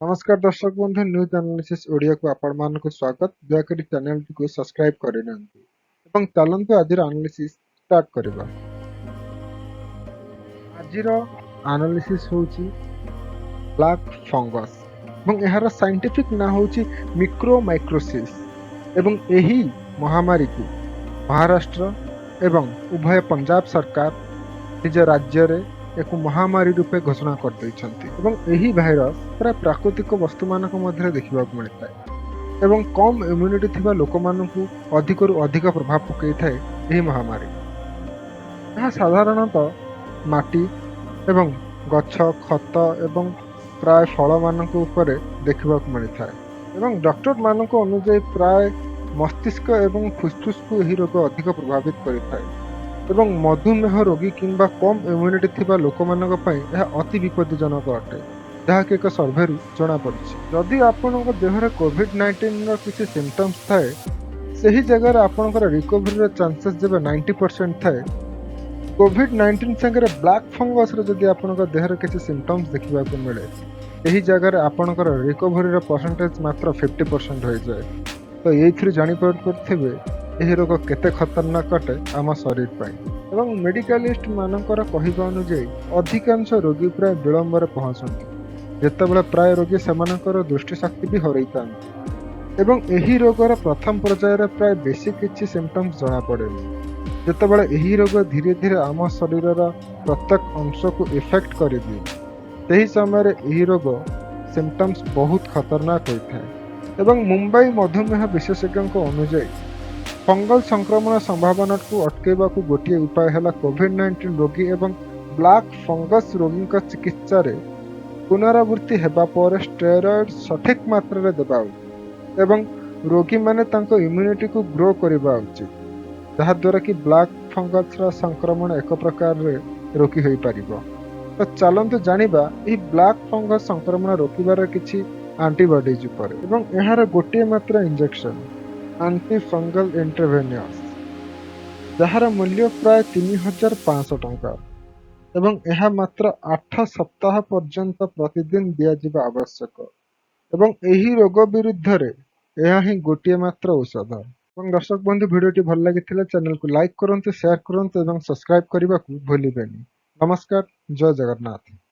ନମସ୍କାର ଦର୍ଶକ ବନ୍ଧୁ, ନ୍ୟୁଜ୍ ଆନାଲିସିସ୍ ଓଡ଼ିଆକୁ ଆପଣମାନଙ୍କୁ ସ୍ୱାଗତ। ଦୟାକରି ଚ୍ୟାନେଲଟିକୁ ସବସ୍କ୍ରାଇବ୍ କରିନିଅନ୍ତୁ ଏବଂ ଚାଲନ୍ତୁ ଆଜିର ଆନାଲିସିସ୍ ଷ୍ଟାର୍ଟ କରିବା। ଆଜିର ଆନାଲିସିସ୍ ହେଉଛି ବ୍ଲାକ୍ ଫଙ୍ଗସ୍ ଏବଂ ଏହାର ସାଇଣ୍ଟିଫିକ୍ ନାଁ ହେଉଛି ମ୍ୟୁକୋରମାଇକୋସିସ୍ ଏବଂ ଏହି ମହାମାରୀକୁ ମହାରାଷ୍ଟ୍ର ଏବଂ ଉଭୟ ପଞ୍ଜାବ ସରକାର ନିଜ ରାଜ୍ୟରେ ଏକ ମହାମାରୀ ରୂପେ ଘୋଷଣା କରିଦେଇଛନ୍ତି। ଏବଂ ଏହି ଭାଇରସ୍ ପ୍ରାୟ ପ୍ରାକୃତିକ ବସ୍ତୁମାନଙ୍କ ମଧ୍ୟରେ ଦେଖିବାକୁ ମିଳିଥାଏ ଏବଂ କମ୍ ଇମ୍ୟୁନିଟି ଥିବା ଲୋକମାନଙ୍କୁ ଅଧିକରୁ ଅଧିକ ପ୍ରଭାବ ପକାଇଥାଏ ଏହି ମହାମାରୀ। ଏହା ସାଧାରଣତଃ ମାଟି ଏବଂ ଗଛ, ଖତ ଏବଂ ପ୍ରାୟ ଫଳମାନଙ୍କ ଉପରେ ଦେଖିବାକୁ ମିଳିଥାଏ ଏବଂ ଡକ୍ଟରମାନଙ୍କ ଅନୁଯାୟୀ ପ୍ରାୟ ମସ୍ତିଷ୍କ ଏବଂ ଫୁସଫୁସକୁ ଏହି ରୋଗ ଅଧିକ ପ୍ରଭାବିତ କରିଥାଏ ଏବଂ ମଧୁମେହ ରୋଗୀ କିମ୍ବା କମ୍ ଇମ୍ୟୁନିଟି ଥିବା ଲୋକମାନଙ୍କ ପାଇଁ ଏହା ଅତି ବିପଦଜନକ ଅଟେ, ଯାହାକି ଏକ ସର୍ଭେରୁ ଜଣାପଡ଼ିଛି। ଯଦି ଆପଣଙ୍କ ଦେହରେ କୋଭିଡ-19ର କିଛି ସିମ୍ପଟମ୍ସ ଥାଏ, ସେହି ଜାଗାରେ ଆପଣଙ୍କର ରିକଭରିର ଚାନ୍ସେସ୍ ଯେବେ 90% ଥାଏ, କୋଭିଡ-19 ସାଙ୍ଗରେ ବ୍ଲାକ୍ ଫଙ୍ଗସର ଯଦି ଆପଣଙ୍କ ଦେହରେ କିଛି ସିମ୍ପଟମ୍ସ ଦେଖିବାକୁ ମିଳେ, ଏହି ଜାଗାରେ ଆପଣଙ୍କର ରିକଭରିର ପରସେଣ୍ଟେଜ ମାତ୍ର 50% ହୋଇଯାଏ। ତ ଏଇଥିରୁ ଜାଣିପାରୁଥିବେ ଏହି ରୋଗ କେତେ ଖତରନାକ ଅଟେ ଆମ ଶରୀର ପାଇଁ। ଏବଂ ମେଡିକାଲିଷ୍ଟ ମାନଙ୍କର କହିବା ଅନୁଯାୟୀ ଅଧିକାଂଶ ରୋଗୀ ପ୍ରାୟ ବିଳମ୍ବରେ ପହଞ୍ଚନ୍ତି, ଯେତେବେଳେ ପ୍ରାୟ ରୋଗୀ ସେମାନଙ୍କର ଦୃଷ୍ଟିଶକ୍ତି ବି ହରାଇଥାନ୍ତି। ଏବଂ ଏହି ରୋଗର ପ୍ରଥମ ପର୍ଯ୍ୟାୟରେ ପ୍ରାୟ ବେଶୀ କିଛି ସିମ୍ପଟମ୍ସ ଜଣାପଡ଼େନି। ଯେତେବେଳେ ଏହି ରୋଗ ଧୀରେ ଧୀରେ ଆମ ଶରୀରର ପ୍ରତ୍ୟେକ ଅଂଶକୁ ଇଫେକ୍ଟ କରିଦିଏ, ସେହି ସମୟରେ ଏହି ରୋଗ ସିମ୍ପଟମ୍ସ ବହୁତ ଖତରନାକ ହୋଇଥାଏ। ଏବଂ ମୁମ୍ବାଇ ମଧୁମେହ ବିଶେଷଜ୍ଞଙ୍କ ଅନୁଯାୟୀ ଫଙ୍ଗଲ ସଂକ୍ରମଣ ସମ୍ଭାବନାକୁ ଅଟକାଇବାକୁ ଗୋଟିଏ ଉପାୟ ହେଲା କୋଭିଡ-19 ରୋଗୀ ଏବଂ ବ୍ଲାକ୍ ଫଙ୍ଗସ୍ ରୋଗୀଙ୍କ ଚିକିତ୍ସାରେ ପୁନରାବୃତ୍ତି ହେବା ପରେ ଷ୍ଟେରଏଡ୍ ସଠିକ୍ ମାତ୍ରାରେ ଦେବା ଉଚିତ ଏବଂ ରୋଗୀମାନେ ତାଙ୍କ ଇମ୍ୟୁନିଟିକୁ ଗ୍ରୋ କରିବା ଉଚିତ, ଯାହାଦ୍ୱାରା କି ବ୍ଲାକ୍ ଫଙ୍ଗସର ସଂକ୍ରମଣ ଏକ ପ୍ରକାରରେ ରୋକି ହୋଇପାରିବ। ତ ଚାଲନ୍ତୁ ଜାଣିବା ଏହି ବ୍ଲାକ୍ ଫଙ୍ଗସ୍ ସଂକ୍ରମଣ ରୋକିବାର କିଛି ଆଣ୍ଟିବଡିଜ୍ ଉପରେ। ଏବଂ ଏହାର ଗୋଟିଏ ମାତ୍ର ଇଞ୍ଜେକ୍ସନ ଆଣ୍ଟି ଫଙ୍ଗଲ ଇଣ୍ଟ୍ରାଭେନିୟସ୍, ଯାହାର ମୂଲ୍ୟ ପ୍ରାୟ 3500 ଟଙ୍କା ଏବଂ ଏହା ମାତ୍ର 8 ସପ୍ତାହ ପର୍ଯ୍ୟନ୍ତ ପ୍ରତିଦିନ ଦିଆଯିବା ଆବଶ୍ୟକ ଏବଂ ଏହି ରୋଗ ବିରୁଦ୍ଧରେ ଏହା ହିଁ ଗୋଟିଏ ମାତ୍ର ଔଷଧ। ଏବଂ ଦର୍ଶକ ବନ୍ଧୁ, ଭିଡ଼ିଓଟି ଭଲ ଲାଗିଥିଲେ ଚ୍ୟାନେଲକୁ ଲାଇକ୍ କରନ୍ତୁ, ସେୟାର କରନ୍ତୁ ଏବଂ ସବସ୍କ୍ରାଇବ୍ କରିବାକୁ ଭୁଲିବେନି। ନମସ୍କାର, ଜୟ ଜଗନ୍ନାଥ।